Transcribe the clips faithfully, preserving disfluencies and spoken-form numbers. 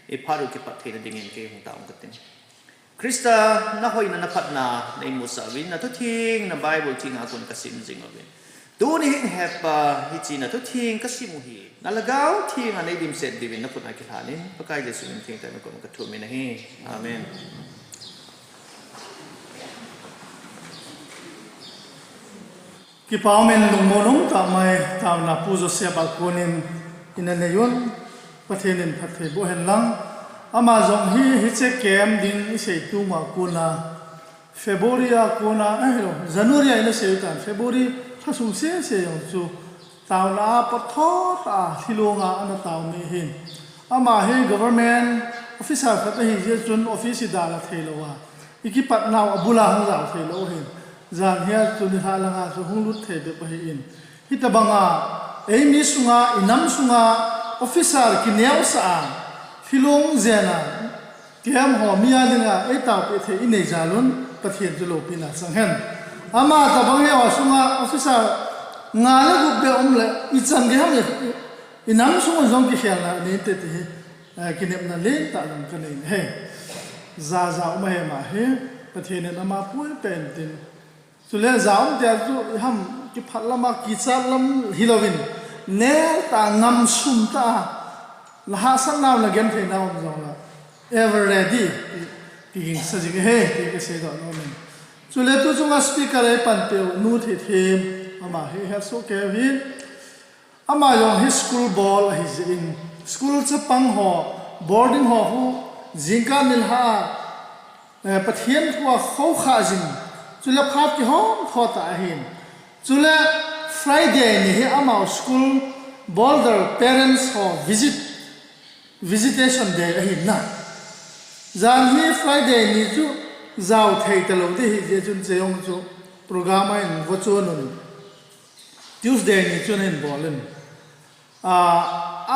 Iphat u kipat theina dingin kei hung tao kate. Christa, na hoina na phatna, na imusah uvin, na thutheng, na Bible theng a kon ka sim jing uvin. Tuni hin hepa, hiche na thutheng ka sim u hi. Na lhagao theng a nei dimset diuvin na khut a kilhan in, Pakai Jesu min theng tah in na kon ka thum in ahi. Amen. Kipa um in lungmon um tah mai, taona Pu Joseph a kon in ina nei un, Pathen in phatthei boh hen lang. Ama jong hi, hiche camp ding isei tu ma kon a, February a kon a, eh, January a ina sei u tan, February lha sung sese jong chu, taona a pat tho tah a, Shillong a ana tao mi ahin. Ama hi government officer khat ahi jeh chun office i dalha thei lou a, i kipat nau a bul a hung jao thei lou ahin. Jan hi a chu nilhah lang a chu hung lut thei bep ahi in. Hitabang a, eimi sunga, i nam sunga, officer kineosah a, Shillong jen a, camp ho mi a dinga, ei taopeh thei i nei jal un, Pathen chu loupina chang hen. Ama tabang hi ho sunga, officer nga le gup beh um le, i chan gei ham le, i nam sung un jong kikhelna nei te ti hi, eh, kinepna lentah jong ka nei e. Jaja um ahi ama hi, Pathen in ama pui pen tin. Chule ja um tia chu i ham kiphat lam a kichat lam hilouvin, nel tah a ngam sum tah a, na hahsat nau na genthei nau um jong la, ever ready, ki, kigingsa jing e, ti ka seidoh nom in. Chule tu chunga speaker ei panpi u, Nu Theithem, ama hi hesoh kei u hi, ama jong hi school bol ahi jeh in, school chapang ho, boarding ho khu, jingkah nilhah a, eh, Pathen thu a khoukhah jing, chule phat kihom tho tah ahin. Chule Friday ni hi amau school boarder parents ho visit, visitation day ahin na. Jan hi Friday ni chu jao thei talou ding ahi jeh chun hiche jong chu program a hin vo chon un. Tuesday ni chun hin bol in. A,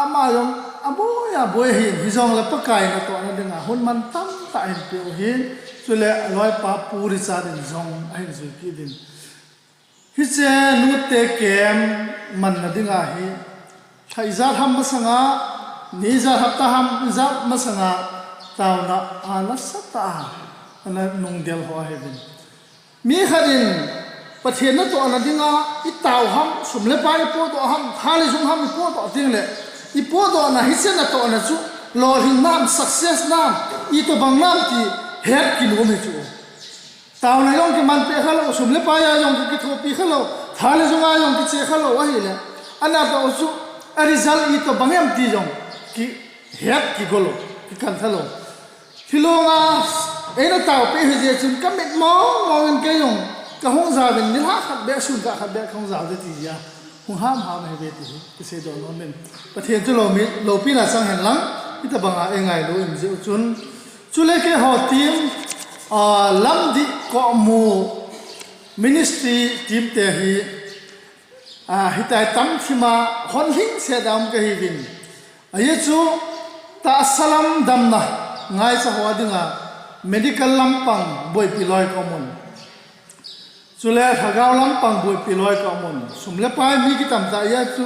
ama jong aboi aboi ahin, hijongle Pakai natohna dinga hun mantam tah ahin peh u ahin, chule aloipa Pu Richard in jong ahin jui kit in. Hiche nute camp manna dinga hi, lha ijat ham masanga, ni ijat hapta ham ijat masanga, taona a nasatah a ana nungdel ho ahiuvin. Mi khat in Pathen natohna dinga i tao ham, sum le pai i potdoh ham, tha le jung ham i potdoh tengle, i potdohna hiche natohna chu lolhing nam, success nam, itobang nam ti het kinom hi chu. Taona jong kimanpeh khalou, sum le pai a jong ki, kithopi khalou, tha le jung a jong kiche khalou ahile, anatoh chu a result itobang em ti jong kihet kigolou, kikan khalou. Shillong a eina taopeh hi jeh chun kamit mong mong in kei jong kahung jaovin, nilhah khat beh, sun kah khat beh kahung jao ding ti jeh a hung ham ham ahiuve ti hi kiseidoh nom in. Pathen chu lou mi, loupina chang hen lang, hitobang a eingailu in jeh u chun. Chule keiho team, a, Lamdih Komu ministry team te hi, a, hitia tamthim a hon lhingset a um kahiuvin. Ajeh chu tahsa lam damna ngaicha ho dinga medical lampang boipi loi ka um un. Chule lhagao lampang boipi loi ka um un. Sum le pai mi kitam tah jeh chu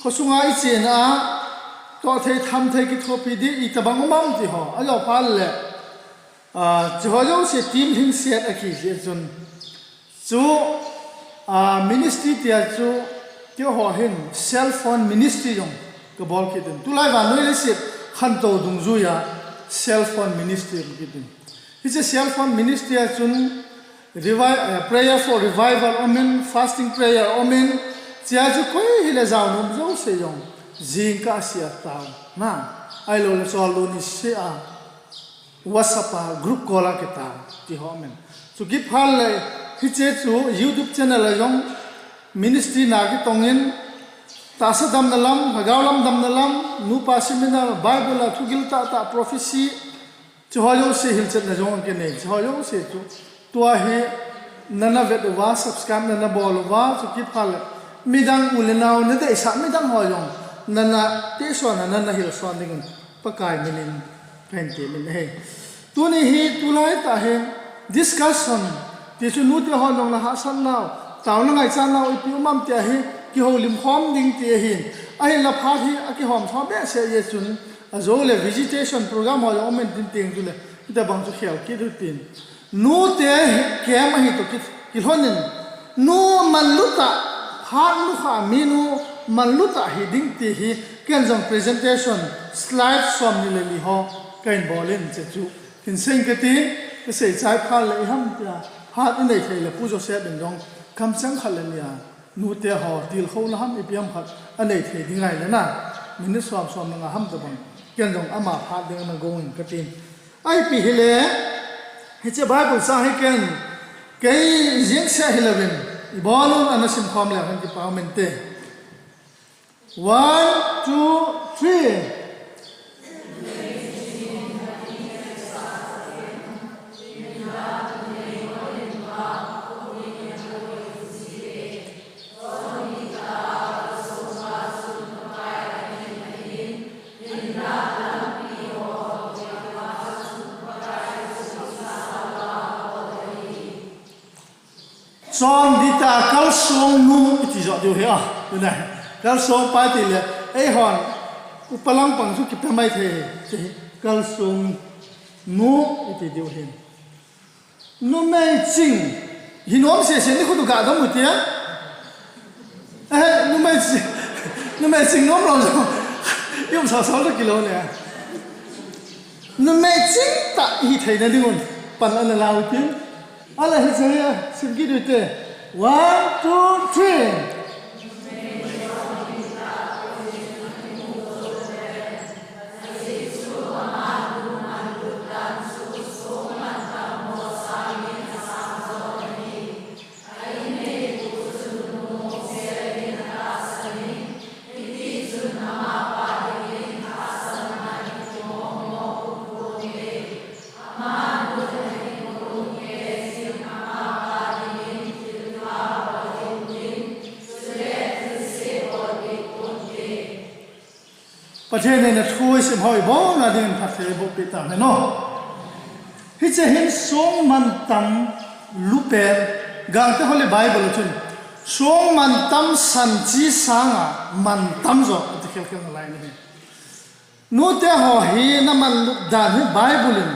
khosunga i chena a toh thei tham thei kithopi ding itobang um am ti ho. Ajou phat le, a, hiche ho jouse team lhingset a kiti jeh chun. Chu, a, ministry tia chu, keiho hin cell phone ministry jong kabol kit in. Tulai vannoi leiset khantou dungjuia cell phone ministry kit in. Hiche cell phone ministry a chun revi-, eh, prayer for revival um in, fasting prayer um in, chea chu koi hile jaonom jouse jong jingkah sea tao na, ahiloule choldo nisea WhatsApp a group call a kitao ti ho um in. Chukit phat le hiche chu YouTube channel a jong ministry na kitong in, tahsa damna lam, lhagao lam damna lam, nupa seminar, Bible a thugil tahtah, prophecy, hiche ho jouse hilchetna jong kinei, hiche ho jouse chu tua hi nana vet uva, subscribe nana bol uva, chukit phat le midang u le nao, nadeisah midang ho jong nana tehson a, nana hilson dingun Pakai min in kahin temin ahi. Tuni hi tulai tah hin discussion, ti chu nute hon jong na hahsat nau, taona ngaichat nau ipi um am tia hi kihoulim khom ding ti ahin. Ahinla phat hi akihom tho behseh jeh chun Ajou le visitation program ho jong umin tin teng chu le, hitabang chu khel kit u tin. Nute camp ahi toh kit, kilhonin, nu manlu tah, phat nu kha minu manlu tah hi ding ti hi, ken jong presentation, slide som ni le li ho, kahin bol in che chu. Kin seng kati, kasei chai phat le iham tia, phat inei thei le Pu Joseph in jong, kamcheng khat le nia, nute ho, tilkhou na ham ipi ham khat, anei thei ding ngai le na, minute som som na nga ham tabang, ken jong ama phat ding na gong in katin. Ipi hile, hiche Bible chang hi ken, kei jeng se hilouvin, ibol un ana sim khom le hen kipa umin te. One, two, three. Chondih tah a kalsong nu iti jo diu hi a. Tuna kalsong pa ti le, eihon upa langpang chu kipe mai thei, ti kalsong nu iti diu hi. Numei ching hi nom sese ni khu tu ga dam u tia. Eh, numei ching, numei ching nom lo jo. Yum sao sao lo kilo ne. Numei ching tah hi theina ding un pan ana lau tin. Ala hi chang ya, sim kit u te. One, two, three. Pathen in athu isim ho ibon a ding in phatthei eiboh peh tahen o. Hiche hin song mantam lupen, Gangte Holy Bible a chun, song mantam sanchi sanga mantam jo ati khelkhel nalai ahi. Nute ho hi namanlut dan hi Bible in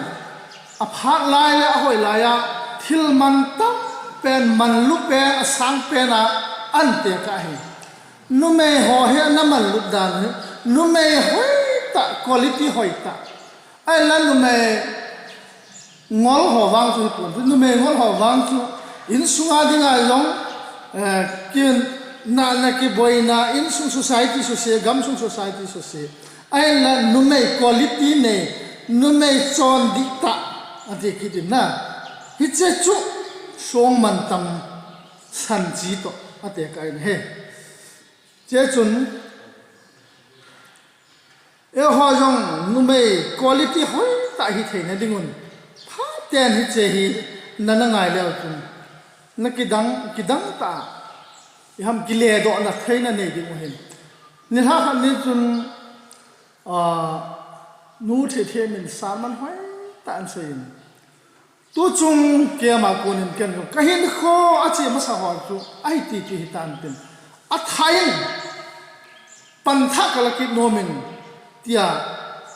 aphat lai le ahoi lai a thil mantam pen, manlu pen, asang pen a antekah ahi. Numei ho hi namanlut dan hi numei hoitah, quality hoitah. Ahinla numei ngol ho vang chu hipon, numei ngol ho vang chu insunga dinga jong, eh, kin, nahna kiboina, insung society suse, gamsung society suse. Ahinla numei quality nei, numei chondih tah, ati kit in na. Hiche chu song mantam sanchi toh atekah ahi. Hiche chun, eiho jong numei quality hoitah hi theina ding un, phaten hiche hi nana ngai leu chun, nakidang, kidang tah, iham kiledohna theina nei ding u ahin. Nilhah khat ni chun, ah, Nu Thethem in sermon hoitah ahin seiyin. Tuchung camp a konin ken jong kahinkho ache masa ho chu ahi titi hitan tin, athah in, panthah kala kit nomin, tia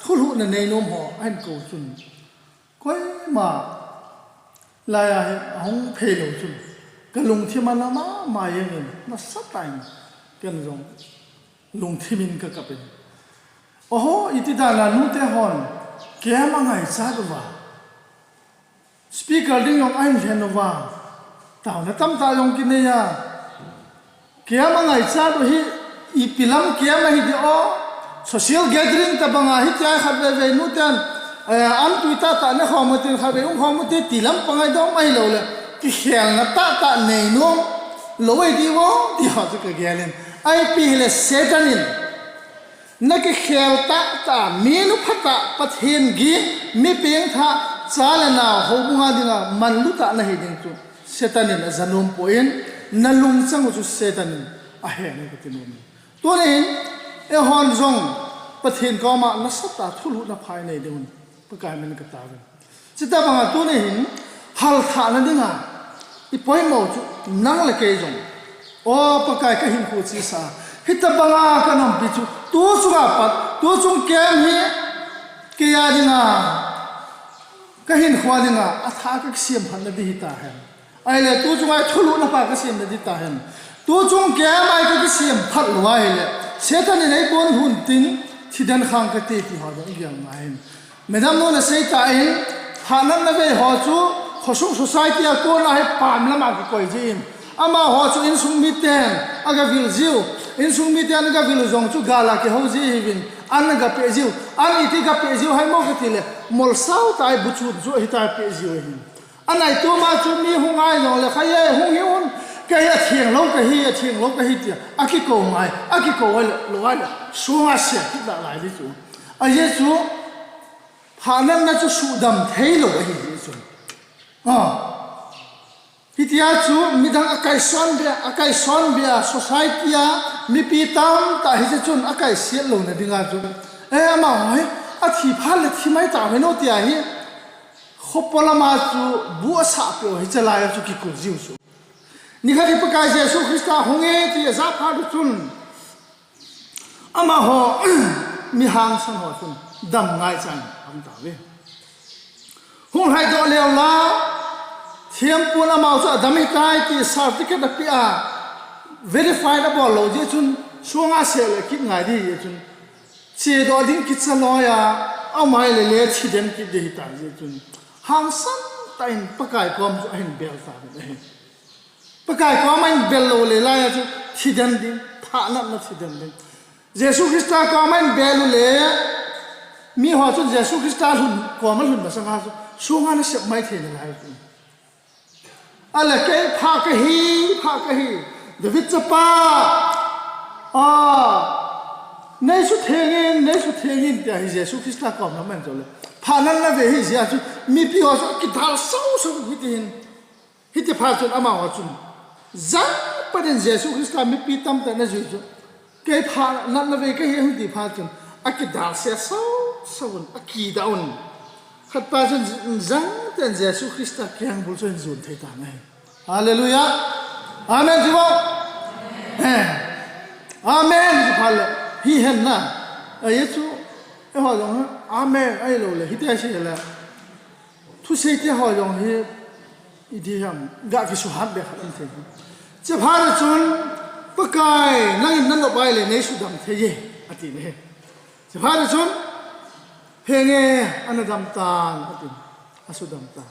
thulhuhna nei nom ho ahin kou chun, koima laiya hi ahung phei lou chun, kalungthim ana mama jengin, nasatah in ken jong lungthim in kakap in, oho, iti dan a nute hon camp angaichat uva, speaker ding jong ahin lhen uva, taona tamtah jong kinei a, camp angaichat u hi ipi lam camp ahi di o, social gathering tabanga hitia khatvei vei nuten, eh, an tui tahtah nekhom u tin, khatvei umkhom u tin ti lampang ahi dom, ahiloule kikhelna tahtah nei nom lou ahi diu o, ti ho chu kagel in. Ipi hile Satan in nakikhel tahtah a, minu phatah, Pathen ging, mi pengthah, cha le nao, houbunga dinga manlutah nahi ding chu Satan in aja nompoi, nalungchang u chu Satan in ahe nai kati nom in. Tunin eihon jong Pathen koma nasatah a thulhuhna phai nei ding un Pakai min kataovin. Chuti banga tuni hin halthahna dinga ipoimo chu nang le kei jong, O Pakai, kahinkho chesa a hitabanga kanampi chu tuchunga pat, tuchung camp hi Tia dinga, ka hinkho dinga, atha ka kisem phatna di hita hen. Ahile, tu chunga thulhuhna pha ka semna di ta hen. Tu chung kei mai ka kisem phat lou ahile, Satan in ei bon hun tin, thiden khang ka te ti ho jong i gel ngai hen. Madam nu na sei ta in, phatnatna vei ho chu, khosung society a kona hi pam lama kikoi ji in. Amaho chu insung miten, aga vil jiu. Insung miten aga vil jong chu gala kihou ji hiuvin. An aga pe jiu. An iti ga pe jiu hai mo ka ti le. Molsau tai bu chu chu hita pe jiu hin. Anai tu ma chu mi hung ai jong le khai e hung hi un. Kei a thiang lou ka hi, a thiang lou ka hi tia. A kikou ngai, a kikou ai le, lou ai le. Sunga sia kit la lai di chu. A Jesu, phatnatna chu sudam thei lou ahi Jesu. Ah. Hitia chu midang a kaison bia, a kaison bia, society a mipi tamtah hiche chun a kaisiat louna dinga chu. Eh, amaho hi, athi phat le thi mai tau hih in tia hi. Khopo lama chu bu asah peh u hiche lai a chu kikul jiu chu. Nikhat hi Pakai Jesu Christa hung e ti ajah phat u chun. Amaho, mi hangsan ho chun, dam ngaichan, aum tauve. Hung lhaidoh leu la, thempun amaho chu adam ahitai ti certificate apeh a, verified abol lou jeh chun, sunga seh le kit ngai di jeh chun, chedoh ding kicha loi a, aum ahile le thiden kit di hitai jeh chun, hangsan tah in Pakai kom chu ahin bel tauvin ahi. Pakai koma in bel lou le lai a chu thiden ding, phatnatna thiden ding. Jesu Christa koma in bel u le, miho chun Jesu Christa lhun, koma lhun masanga chu, sunga nasep mai thei nalai chu. Ahile kei pha kahi, pha kahi, David chapa, a, neisuthengin, neisuthengin, tia hi Jesu Christa koma man chu le. Phatnatna vei hi jeh a chu, mipi ho chu kidal sau sau hiti hin. Hiti phat chun amaho chun, jangpet in Jesu Christa mipi tamtah in ajui chu, kei phatnatna vei kahi ahi ti phat chun, akidal se sau sau un, akidah un. Khatpa chun jangtah in Jesu Christa kengbul chu ahin jon thei tan ahi. Hallelujah. Amen, ti vo. Eh. Amen, ti phat le. Hihen na. Ahi chu, eiho jong, amen, ahilou le, hiti ahi le. Thusei te ho jong hi, iti ham, ga kisuhat be khat um thei. Chephat chun, Pakai, nangin nanop ahile, neisudam thei e, ati ne. Chephat chun, henge, ana dam tan, ati. Asudam tan.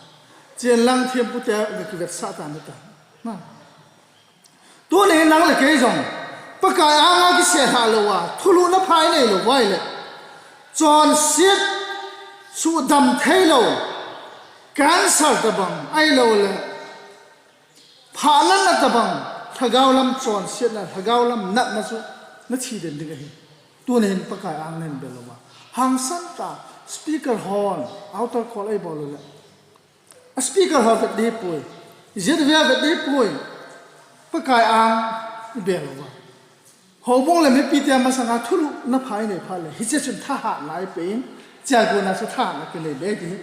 Chen lang thempu te, ga kivetsah tan, ati. Na. Tuni nang le kei jong, Pakai anga kiselhah lou a, thulhuhna pha inei lou uva ahile, chonset sudam thei lou, cancer tabang, ahilou le, phatnatna tabang, lhagao lam chonsetna, lhagao lam natna chu, nathi den ding ahi. Tuni hin Pakai ang nahin bel uva. Hangsan tah, speaker hon, altar call eibol u le. A speaker ho vet dipoi. Zia vet dipoi. Pakai ang ibel uva. Houbung le mipi te masanga thulhuhna pha inei phat le. Hiche chun thahatna ipe in. Chea kona chu thahatna kinei be ti.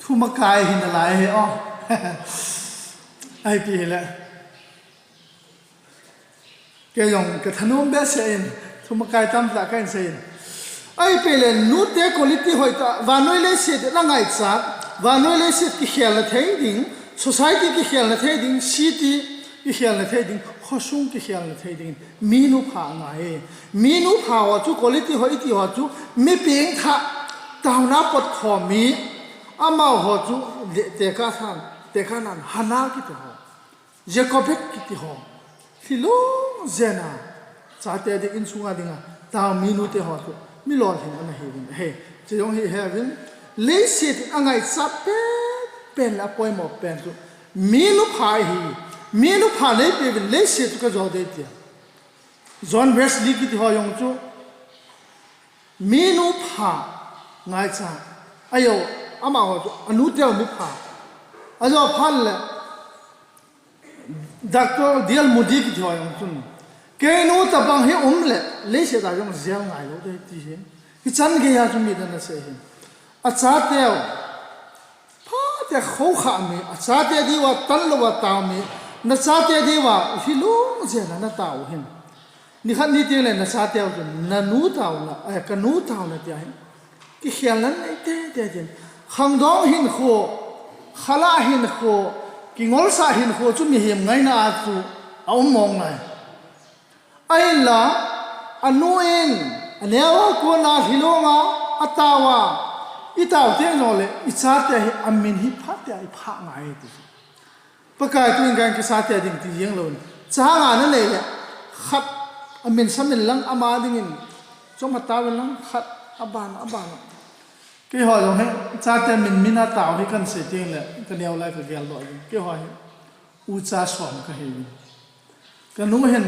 Thumakai hi nalai hi o. Ipi hile. Kei jong ka thanom behseh in, thumakai tamtah kahin sei in. Ahipeh le, nute quality hoitah, vannoi leiset in angaichat, vannoi leiset kikhelna thei ding, society kikhelna thei ding, city kikhelna thei ding, khosung kikhelna thei ding, minu pha angai e. Minu pha ho chu quality hoi iti ho chu, mi pengthah, taona pot khomi, amaho chu, le, tekah than, tekah nan, Hannah kiti ho. Jokebed kiti ho. Lhilung jena. Chate ding insunga dinga. Tao minu te ho chu. Mi lolhing ana hiuvin. He. Chejong hi heuvin. Leiset in angaichat pen. Pen le apoimo pen chu. Minu pha hi. Minu pha neipeuvin leiset chu kajo dei tia. John Wesley kiti ho jong chu. Minu pha ngaicha. Ajo, amaho chu. Anu teu mi pha. Ajo phat le. Doctor D L Moody kiti ho jong chun, keinu tabang hi um le, leiset a jong jel ngai lou ding ti hi. Hichan geiya chu mi dan asei hi. Achateu, phatea khoukhah mi, achate diuva tanlouva tao mi, nachate diuva lhilung jena natao hin. Nikhat ni teng le nachateu chun, nanu taona, eh, kanu taona tia hin. Kikhelna nei teitei tin. Khangdong hinkho, khala hinkho, kingolsa hinkho chu mihem ngaina a chu aum mong ngai. Ahinla, anu in, aneo a kona lhilong a, atao a, itao teng jongle, ichate hi amin hi phat tia ipha ngai ti. Pakai tu in kan kichate ding ti jeng lou in. Changa nanei le, khat amin samin lang ama dingin, chom atao in lang, khat aban, aban. Keiho jong hi, chate min, min atao hi kan sei teng le, kaneo lai kagel doh jing. Keiho hi, ucha som kahi. Kanu hin,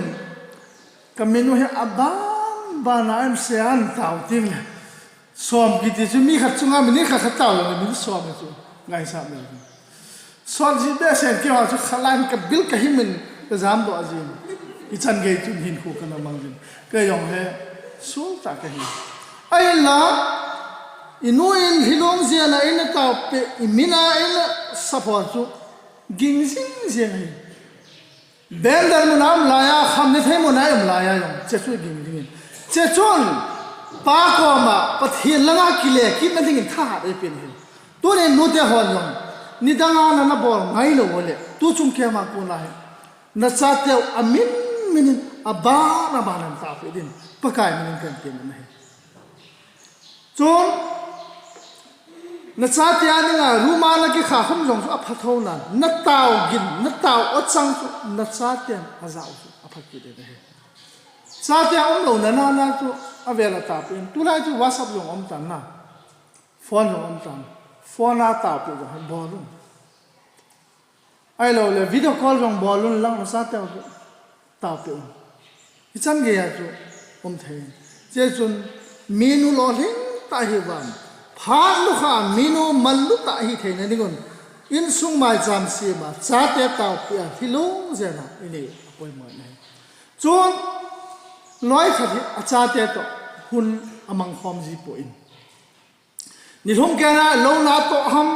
kamin u hi aban, ban a M C an tao teng le. Som kiti chu mi khat chunga minute khat khat tao le, minute som chu. Ngaisah mel. Sot ji behseh in keiho chu khalan kabil kahimin kajam doh jin. Ichan gei chun hinkho kana mang jin. Kei jong hi, sultah kahi. Ahinla, inu in lhilong jeng a in atao peh, imin a in asap ho chu ging jing jeng ahi. Bender mun a um laiya, khamni thei mun a um laiya jong, chechu ging dingin. Chechun, Pa koma, Pathen langa kile kitna dingin thahat eipen ahi. Tunin nute hon jong, nidanga nana bol ngailou uleh, tuchung kema kona hi. Nachateu amin, minin, aban, aban in tapeh din, Pakai minin kan temna ahi. Chun, nachate a dinga, room a nakikha khum jong chu apha thou nan, natao gin, natao o chang chu, nachaten ajah u chu apha kit in ahi. Chate a umlouna nana chu avel a tapeh in, tulai chu WhatsApp jong um tan na, phone jong um tan, phone a tapeh jong bol un. Ahilou le, video call jong bol un lang, nachateu tapeh un. Ichan geiya chu um thei. Chechun, minu lolhing tah hiuvin, phat lukha minu manlu tah hitheina dingun, insung maicham sema, chate taopeh a, lhilong jeng a inei apoimo ahi. Chun, loi khat hi achate toh hun amangkhom ji poi. Nilhum keiya louna toh ham,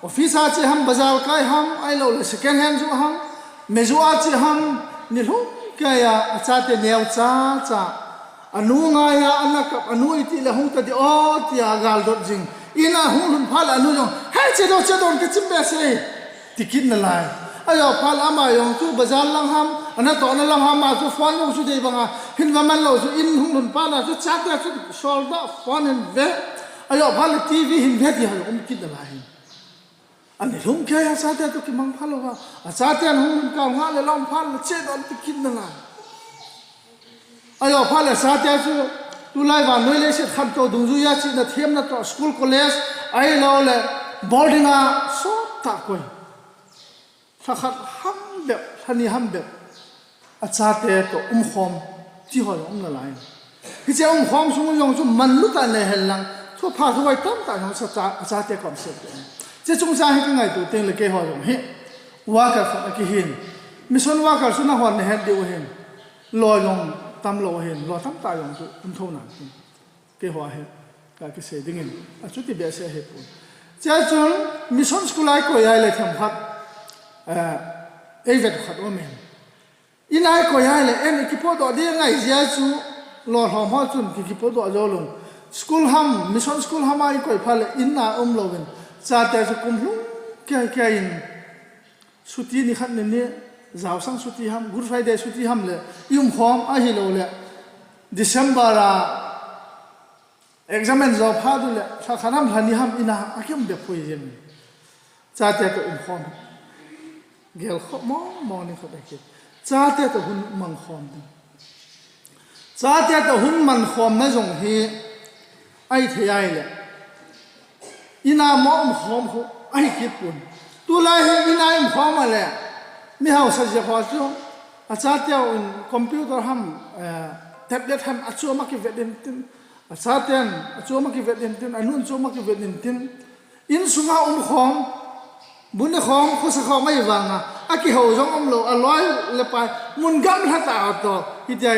office a che ham, bazar kai ham, ahilou le second hand ju ham, meju a che ham, nilhum keiya achate neocha cha, anu ngaiya ana kap, anu iti le hung tadi o tia galdot jing. In a hung lhun phat le anu jong, hei, che doh, che doh, kachim behseh e, ti kit nalai. Ajo phat le ama jong chu bazar lang ham, anatohna lang ham, ama chu phone jong chu dei banga hin vaman lou chu, in hung lhun phat le chu chate chu sol doh, phone hin ve. Ajo phat le TV hin ve ti ho jong um kit nalai hin. Anilhum keiya chate toh kimang pha louva, achaten hung lhun kah ngah le lom phat le che doh ti kit nalai. Ajo phat le chate chu tulai vannoi leiset khantou dungjuiya chihna themna toh, school college, ahilou le boarding a sot tah koi. Lha khat ham bep, lha ni ham bep, achate toh umkhom ti ho jong um nalai. Hiche umkhom sung jong chu manlu tah nei hen lang, thupha thuhoi tamtah jong sa cha, achate kom sep te. Che chungchang hi kangaito teng le keiho jong hi worker khat akihin. Mission worker chu nahon nahet diu ahin. Loi jong tamlou ahin, loi tamtah jong chu um thou nan tin. Keiho hi, kakisei dingin, achuti behseh ahipon. Chea chun, mission school a ikoi a ile themkhat, eh, eivet khat aumin. In a ikoi a ile, en ikipohdoh ding angai jeh chun, lolhom ho chun ki, kipohdoh joulun. School ham, mission school ham a ikoi phat le, in a umlouvin. Chate chu kum lhung kei kei in, chuti nikhat nini, jaosang chuti ham, Good Friday chuti ham le, i umkhom ahilou le, December a, exam en jou phat u le, lha khat ham, lha ni ham, in a, akium bep poi jeng. Chate toh umkhom. Gelkhoh mong mong nikhat ahi. Chate toh hun mangkhom ding. Chate toh hun mangkhomna jong hi, ahithei a ile. In a mo umkhom khu, ahi kit pon. Tulai hi in a umkhom a le. Mi haosa jep ho chu. Achateu in computer ham, eh, tablet ham, achom a kivet intin. Achaten, achom a kivet intin. Anun chom a kivet intin. Insunga umkhom, bu nekhom, khosa khom ahi vanga, akihou jong umlou, aloi le pai, mun gamla tah a toh, hitia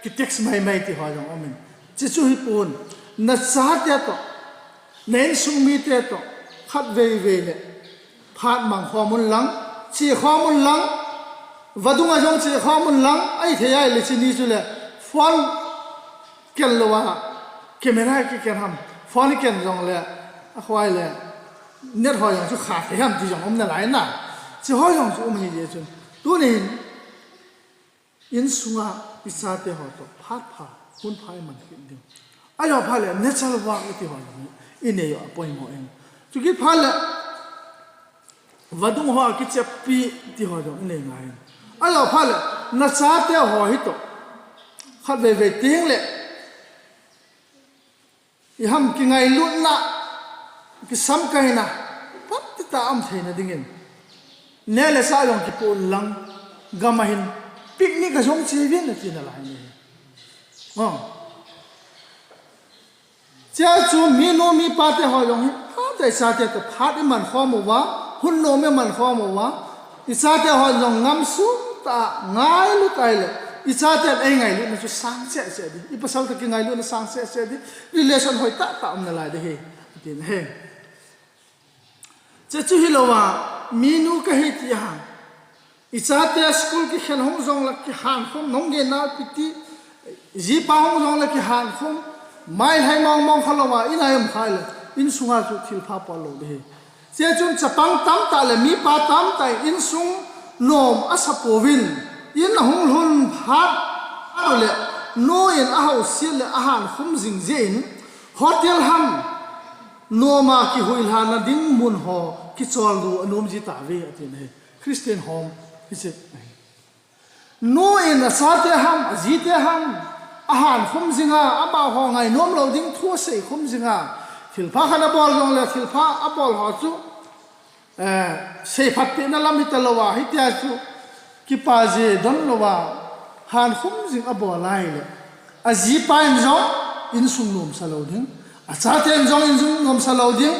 ki text mai mai ti ho jong umin. Chuche chu hipon, nachate toh, na insung mite toh, khatvei vei le, phat mangkhom un lang, chekhom un lang, vadung a jong chekhom un lang, ahithei a ile chuni chule, phone ken louva, camera kiken ham, Phone ken jong le, a khoi le, net ho jong chu kha thei ham ti jong um nalai na. Chi ho jong chu um hi je chun. Tuni hin, insunga i chate ho to phat pha, hun pha i man kit ding. Ajo pha le, nature walk i ti ho jong, i nei u a poimo in. Chu kit pha le, vadung ho a kicheppi ti ho jong i nei ngai in. Ajo pha le, na chate ho hi to. Khat vei vei ting le, i ham kingailutna, kisamkaina, phat ti ta um theina dingin. Ne le sa jong kipu lang, gam a hin, picnic a jong chi vin na ti nalai ni. Oh. Chia chu minu mipa te ho jong hi, phat te sa te te phat i man khom uva, hun nom i man khom uva, i chate ho jong ngam sung ta, ngailu tai le, i chate ei ngailu na chu sang che che di, i pasal te kingailutna sang che che di, relation hoi ta ta um nalai di hi, tin he. Che chu hi lo va, minu ka hi ti ha. I chate school kikhen hung jong la kihan khom nong gen na piti. Jipa hung jong la kihan khom. Mai hai mong mong kha lo va, in ai um khai le. Insunga chu thil pha pa lo di hi. Che chun chapang tam ta le mipa tam ta insung nom a sa povin. In a hung lhun phat a le. Nu in a hausia le a han khom jing je in. Hotel ham. Noma kihuilhana ding mun ho kichol du a nom ji ta ve a ti na hi. Christian home hi che. Nu in a chate ham, a jite ham, a han khom jinga, ama ho ngai nom lo ding thu a sei khom jinga. Thil pha khat a bol jong le, thil pha a bol ho chu, eh, sei phat peh na lam hi ta lo a, hi tia chu, kipa je don lo a, han khom jing a bol lai le. A jipa in jong insung nom sa lo ding. A chate in jong insung nom sa lo ding.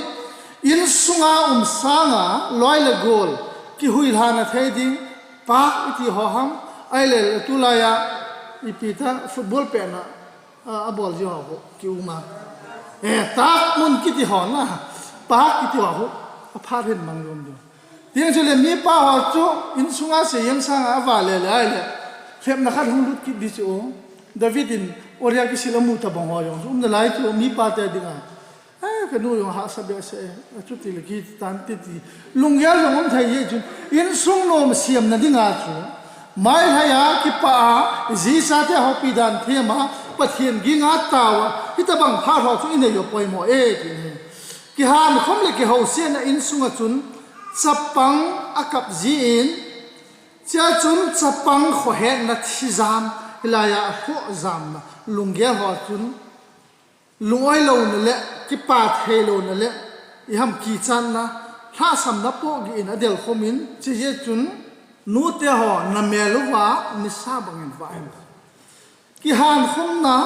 Insunga um sanga loi le gol kihuilhana thei ding. Park i ti ho ham. Ai le tu lai a i pi ta football pet na a, a bol ji ho ho ki um a. Eh, tak mun kiti ho na. Park kiti ho ho. A phat hin mang lom ding. Tiang chu le mipa ho chu insunga se yang sanga a va le le ai le. Lhepna khat hung lut kit di chu. David in Uriah kisil a mu ta bang ho jong chu um nalai chu mipa te dinga. Eh, ka nu jong hahsa behseh e. A chuti le kiti tan ti ti. Lunggel jong um thei e chun. Insung nom siam na dinga chu. Mai hai a kipa a, ji sa te ho pi dan them a, Pathen ging a tao a. Hita bang phat ho chu i nei u poimo e ti hi. Kihan khom le kihousiatna insunga chun. Chapang a kap ji in. Chia chun chapang khohetna thijam. Hilai a a khohjamna. Lunggel ho chun. Lungoi lona le, kipa thei lona le, i ham kichatna, lhahsamna pohgih in a del khom in, chi je chun, nu te ho, na mel uva, nisa bang in va in. Kihan khomna,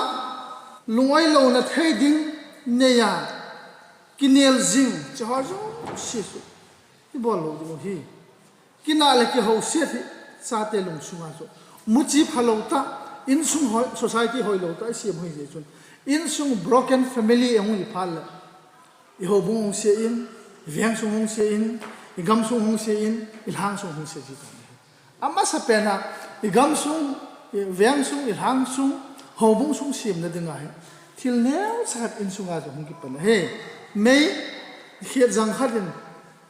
lungoi lona thei ding, nei a, kinel jing, chi ho jong si su. I bol lo ding u hi. Kina le kihousiat hi chate lungsunga chu. Muchi pha lo ta, insung hoi, society hoi lo ta, i siam hoi je chun. Insung broken family a hung hi phat le. I houbung hung sia in, i veng sung hung sia in, i gam sung hung sia in, i lhang sung hung sia ji ta. A masa pen a, i gam sung, i veng sung, i lhang sung, houbung sung siam na ding a hi. Thil neo sa khat insunga chu hung kipan a hi. Mei, khiat jang khat in,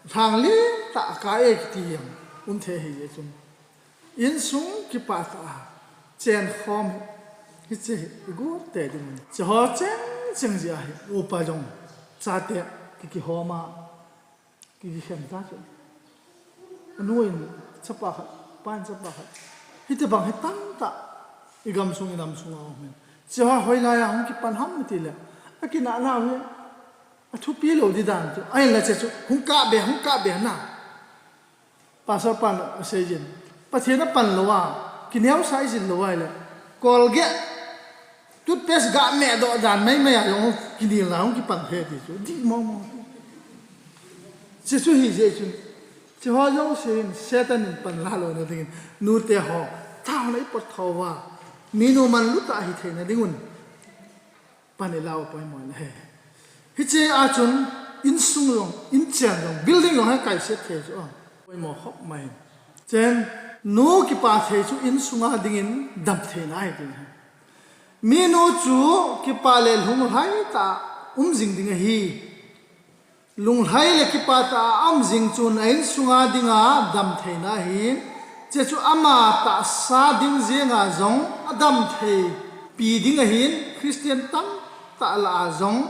Lhang lim ta a ka e kiti jong um thei hi je chun. Insung kipa ta a chen khom hi che hi i gu te ding. Che ho cheng cheng ji a hi upa jong chate ki kihom a ki kikhen ta chu. Anu in chapa khat, pa in chapa khat. Hiti bang hi tam ta i gam sung i nam sung a um hin. Che ho hoilai a hung kipan ham ti le. A kinah nau hi A thupi lo di dan chu. Ahinla che chu, hung kah be, hung kah be na. Pastor pan a sei jin. Pathen a pan lo a, kineo sa i jin lo a le. Colgate, toothpaste ga me doh dan mai mai a jong kinel na hung kipan the ti chu. Di mo mo. Che chu hi je chu. Che ho jong sei in, Satan in pan la lo na ding in. Nu te ho, thauna i pot tho va. Minu man lu ta hi thei na ding un. Pan i lau poimo na he. Hiche a chun insung jong, inchen jong, building jong he kai set thei chu a. Poimo khop mai. Chen nu kipa thei chu insunga dingin dam thei na hi ding he. Minu chu kipa le lhung hai ta um jing ding ahi. Lunglhai le kipah tah a um jing chun a insunga dinga damtheina ahi. Hiche chu ama tahsa ding jenga jong adamtheipi ding ahin, Christian tamtah lah a jong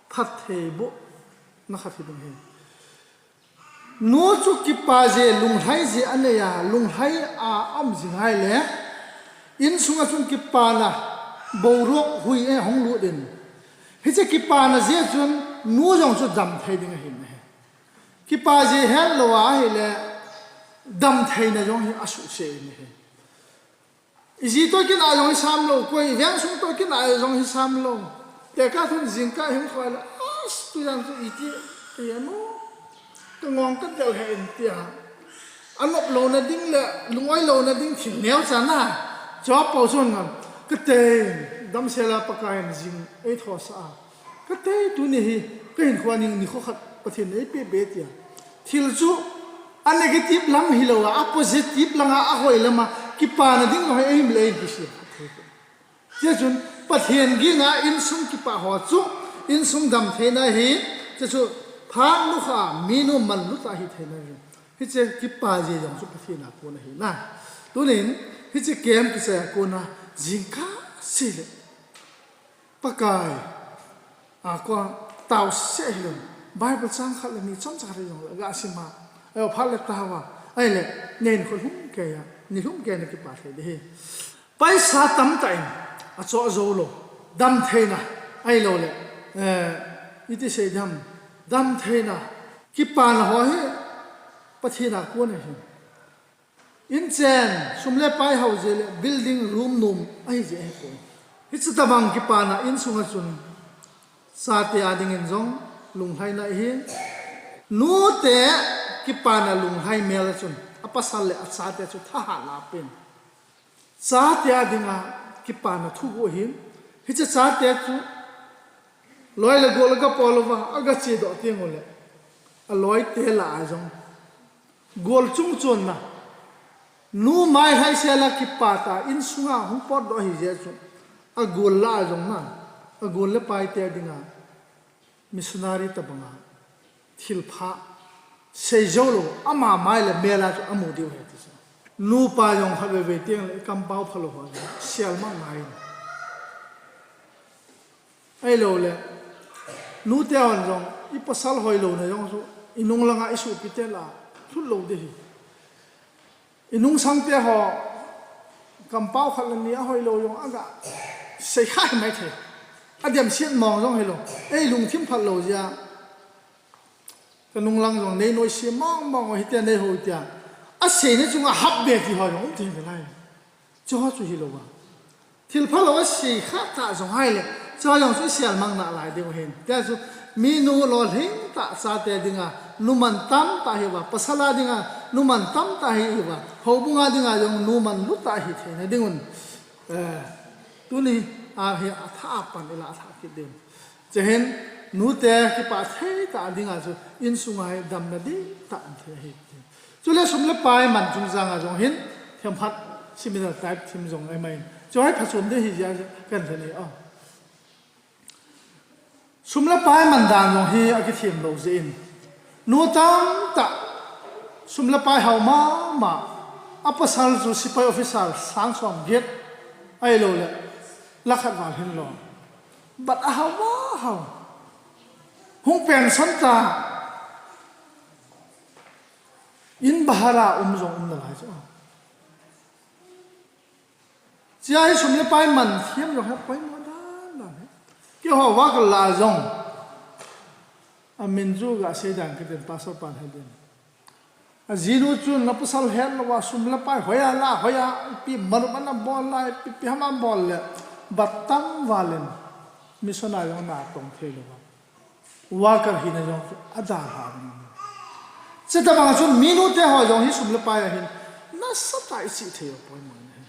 phattheibohna khat hiding ahi. Nu chu kipah jeh, lunglhai jeh anei a, lunglhai a um jing ahile, insunga chun kipana boruak hui ahung lut in, hiche kipana jeh chun nu jong chu damthei ding ahi. Kipah jeh hetlou ahile, damtheina jong hi asuhset in ahi. Iji toh kina jong hisam lou, koi vengsung toh kina jong hisam lou. Tekah thun jingkah hin khoi le, as, tujan chu iti, ti anu. Kangong kadel hen tia. Anop louna ding le, lungoi louna ding thil neocha na. Chua po chun ngam. Katei, damsel a Pakaiyin jing eithosa a. Katei tuni hi, kahinkhoa ning nikho khat Pathen in eipeh be tia. Thil chu, a negative lam hilou a, a positive langa, ahoi lama, kipana ding ho hi eihim le kisem. Hichun, Pathen ginga insung kipah ho chu, insung damtheina ahi, hiche chu, phat nukha, minu manlutah hitheina ahi. Hiche kipah jeh jong chu Pathen a kon ahi na. Tunin, hiche camp kichai a kona, jingkah seh le. Pakai a kon taoseh hilou. Bible chang khat le ni chomcha khat jong le gasim a. Ajo phat le taova. Ahile, neinkho lhumkeiya, nilhumkeiya nakipah thei ding ahi. Paisa tamtah in, achoh jou lou. Damtheina, ahilouleh, eh, iti sei ding ham, damtheina, kipana ho hi, Pathen a kon ahi. Inchen, sum le pai hao jeh le, building room nom, ahijeh ahipoi. Hiche tobang kipana insunga chun, chate a dingin jong, lunglhaina ahi. Nute, kipana lunglhai mel a chun, apasal le achate chu thahatna apen. Chate a dinga kipana thuguh ahin, hiche chate chu loi le gol aga pol uva, aga chedoh teng uleh, aloite lah a jong, gol chungchonna, nu mai lhaisel a kipah tah a insunga hung potdoh ahijeh chun, agol lah a jong na, agol le paite a dinga missionary tobanga thilpha seijou lou, ama mai le mel a chu amu diu ahi ti chu. Nupa jong khatvei vei teng le kampao phalou ho jong selmang ngai in. Ahilouleh, nute hon jong, ipasal hoilouna jong chu, inung langa isopite lah a lhut lou ding ahi. Inungsangte ho, kampao khat le ni ahoilou jong aga seikha himai thei. Ademset mong jong hilou. Ei lungthim phatlou jeh a. Kanung lang jong neinoise mong mong, hiti a neihou tia. Aseina chunga hapbe ti ho jong um thei nalai. Chuho chu hilouva. Thilphalou asei kha tah jong ahile, chua jong chu iselmang nalai diu ahin. Tia chu, minu lolhing tah chate dinga, numan tamtah hiuva, pasal a dinga, numan tamtah hiuva, houbunga dinga jong numan lutah hitheina dingun. Eh, tuni a hi athah a pan ilah thah kit diu. Chuhin, nute kipah thei tah dinga chu, insunga hi damna dihtah um thei ahi. Chule sum le pai man chungchanga jong hin, themkhat similar type thim jong ahi mai. Chu hi phachom ding ahijeh a kahin lhen ahi. Sum le pai man dan jong hi akithem lou jeh in. Nu tamtah, sum le pai hao mama, apasal chu sepai officer sang som get, ahilouleh, lakh khat val hinlou. Bat ahao ahao. Hung pension ta. In bahar a um jong um nalai chu. Chua hi sum le pai man thiam jong hi poimo dan dan hi. Keiho worker lah a jong. Amin chu gasei dan kiten pastor pan hi din. Ajinu chun napasal hetlouva sum le pai hoiya la, hoiya, ipi malup ana bol la, ipi, ipi ham abol le. Bat tam val in. Mission a jong natong theilouva. Worker hina jong chu adalha ding. Chutobang a chun minute ho jong hi sum le pai a hin nasatah a ichih thei u poimo ahi.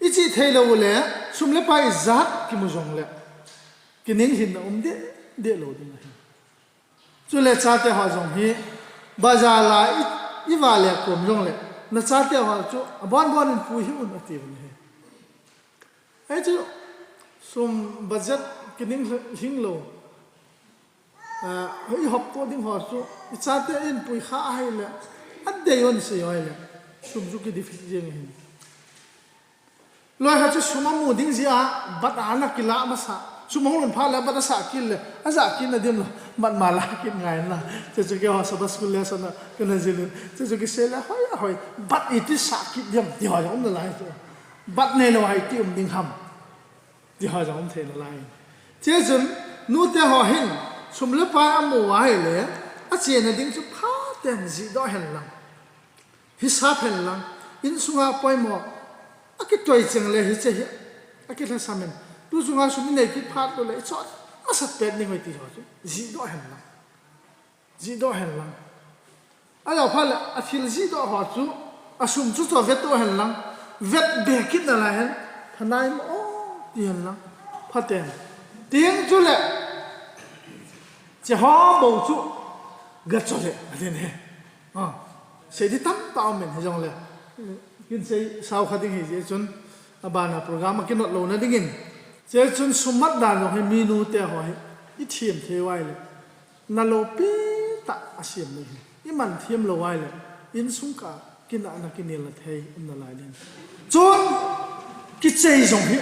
Ichih theilou uleh sum le pai ijat kimu jongleh kininglhinna um deh deh lou ding ahi. Chule chate ho jong hi bazar a i, iva le kom jongleh nachate ho chu abon bon in pui hih un atiuvin ahi. Hichu sum budget kininglhing lou. Ah, i hop to ding ho chu, i chate in pui kha ahile, a dei on sei ahile, sum chu ki defeat jeng hin. Loi kha chu sum amu ding jeh a, bat a na kila masa. Sum ahung lhun phat le, bat a sa kit le, a ja kit na dim lo, bat ma la kit ngai na. Che chu keiho Sabbath school lesson a, kana jil in. Che chu kisei le, hoi, hoi, bat iti sa kit dim, ti ho jong um nalai chu. Bat nei lo hai ti um ding ham. Ti ho jong um thei nalai. Che chun, nute ho hin, sum le pai amu ahile, a chena ding chu phaten jih doh hen lang. Hisap hen lang, insunga poimo, a kitoi cheng le hiche hi, a kilhasam in. Tu chunga sum i nei kit phat le, i chot masat pet ding hoi ti ho chu, jih doh hen lang. Jih doh hen lang. A lo phat le, a thil jih doh ho chu, a sum chu cho vet doh hen lang. Vet be kit nalai hen, phanai mo, ti hen lang. Phaten. Ting chu le, che ho bou chu, ga cho le, a tin he. Ah, sei di tamtah um in, hijong le. Kin sei sao kha ding hi jeh chun, a bana program a kinot lo na ding in. Che chun sum mat dan jong hi mi nute ho hi, i thiem thei uva ahile. Na lopi tah a siam ding hi. I man thiem lo uva ahile, insung kah a kinahna kinelna thei um nalai ding. Chun, kichei jong hi,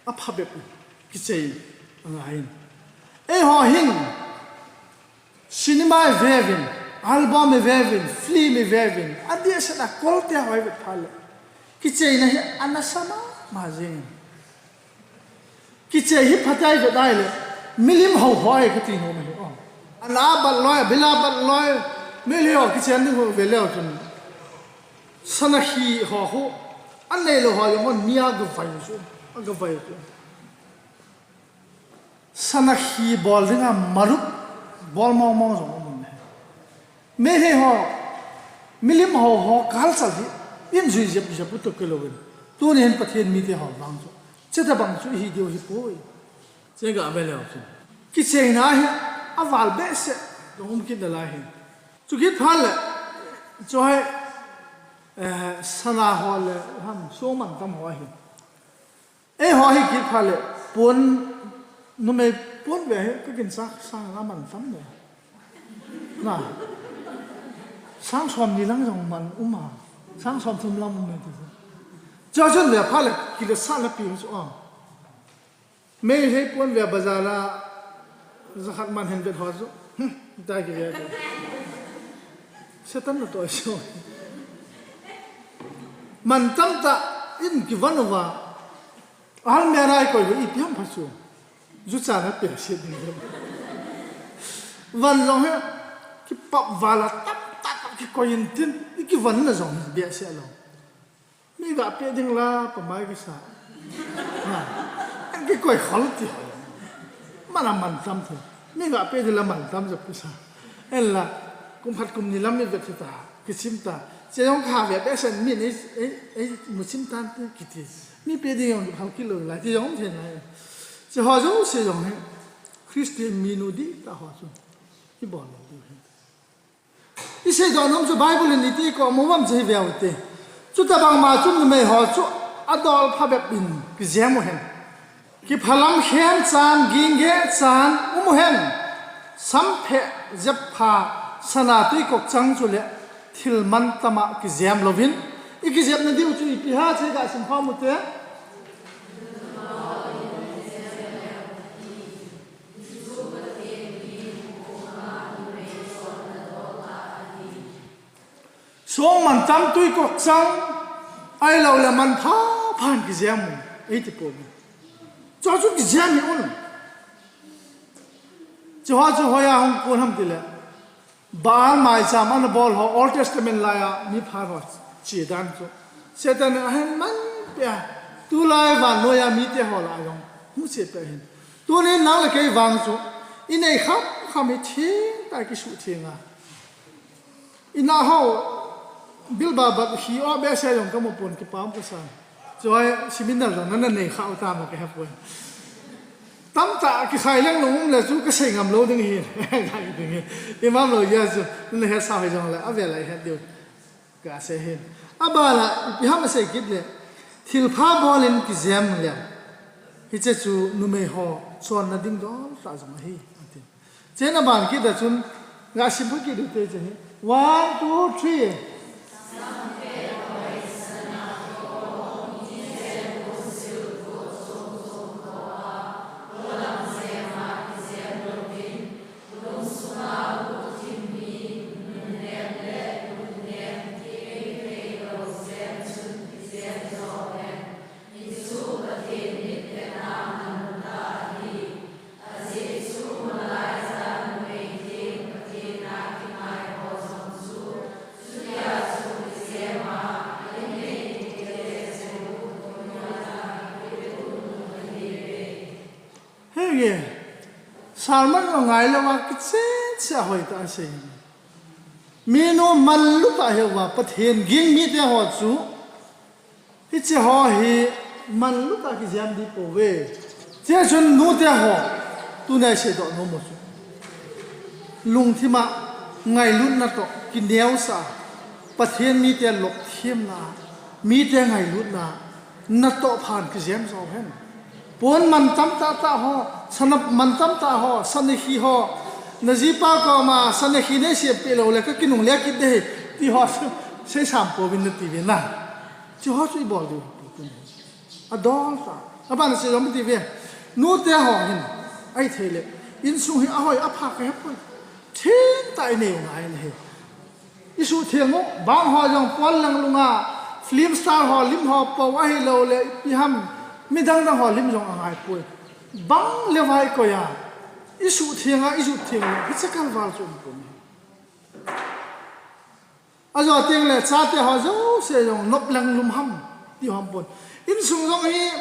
a pha bep in, kichei angai in. Eiho hin, cinema i ve uvin, album i ve uvin, film i ve uvin, a dehset a kolte ho i vet phat le, kicheina hi a nasa mama jeng in. Kichei hi phatai vet ahile, milim hou ho ahi kati nom ahi, o. Ana bat loi, bila bat loi, milim hou kichen ding ho ve leu chun. Sana hi ho ho, a nei lou ho jong hon mi a ga vai chu, a ga vai chu. Sana hi bol dinga marup bol mong mong jong um ahi. Meitei ho, milim ho ho, kalchal hi, in jui jep jep u toh kilou in. Tuni hin Pathen mite ho vang chu. Chuti bang chu hi diu hi poi. Che ga ve leu chu. Kicheina hi, a val behseh, dong um kit nalai hi. Chu kit phat le, chu hi, eh, sana ho le, ham, song mantam ho hi. Eiho hi kit phat le, pon, numei pon ve hi, ka kin sa, sang la mantam le. Na. Sang som ni lang jong man um a. Sang som thum lang um e ti. Chu chun ve phat le, kile sa na pi chu a. Meitei pon ve bazar a, jakhat man hen vet ho chu. Hmm, ta ki ve ko. Satan na toh so. Mantam tah in kivon uva. Almirah a i koi u ipi ham pha chu. Ju chan a pia se ding. Van long he, kipap val a tap tap kikoi in tin, i kivon na jong behseh lou. Mi ga pe ding la, pa mai kisa. Ha. An kikoi khol ti ho. Mana mantam the. Mi ga pe ding la mantam jep kisa. En la, kum khat kum ni lam i vet ta, kichim ta. Che jong kha ve behseh mi nei, ei, ei, mu chim tan te kiti. Mi pe ding jong hal kilo lai, ti jong the lai. Che ho jouse jong hi. Christian mi nu dihtah ho chu. I bol lou diu hi. I seidoh nom chu Bible in iti ko mu vam chu hi ve u te. Chuti bang ma chu numei ho chu a dol pha bep in kijem u hen. Kiphalam khen chan, ging ge chan, um u hen. Sam phe jep pha, sana tui kok chang chu le thil mantam a kijem louvin. I kijepna diu chu ipi ham che ga sim pha mu te. Song mantam tui kok chang, ahilou le man pha phan kijem u, ei ti poi. Chu chu kijem hi un. Chu ho chu hoiya hung kon ham ti le. Baal maicham ana bol ho Old Testament lai a mi phat ho che dan chu. Satan in ahin man peh a. Tulai vannoi a mite ho lah a jong hung che peh ahin. Tunin nang le kei vang chu i nei kham kham hi theng tah kisuh theng a. I na ho bil ba bat hi o behseh jong ka mu pon kipah um ka sa. Chu hi seminar jong nana nei kha u tam ka he poi. Tamtah kikhai leng lou um le chu ka sei ngam lou ding hi. Ka ding hi. I mam lou jeh chu, nana hetsah hoi jong le, avel a i het diu. Ka sei hin. Abana, ipi ham a sei kit le, thilpha bol in kijem le. Hiche chu numei ho, chonna ding dol tah jong ahi, ati. Chena ban kit a chun, ga sim kha kit u te che hi. One, two, three. Henge, sermon a ngai lou a kichen se a hoi ta a sei. Minu manlu ta heuva, Pathen ging mite ho chu, hiche ho hi manlu ta kijam di pouve. Che chun nute ho, tuna i seidoh nom u chu, lungthima ngailutna toh kineosah, Pathen mite lopthimna, mite ngailutna, natoh phan kijam jo hen. Pon mantam tah tah ho, sana mantam tah ho, sana khi ho, najipa koma sana khi nei sempeh lou le ka kinungle kit ding ahi, ti ho chu seisam pouvin nati uvin na. Hiche ho chu ibol diu ahi. Adol tah. Abana sei jong iti uve. Nute ho hin, ahithei le, insung hi ahoi apha kahepoi. Theng tah inei u ngai ahi. Isuhtheng u, bang ho jong pon lang lunga, film star ho lim ho po ahilou le ipi ham, midang dang ho lim jong angaipoi. Bang le vai koi a, isuhtheng a, isuhtheng u, hiche kalval chu umpon. Ajo teng le chate ho jouse jong nop lang lum ham, ti hom pon. Insung jong hi,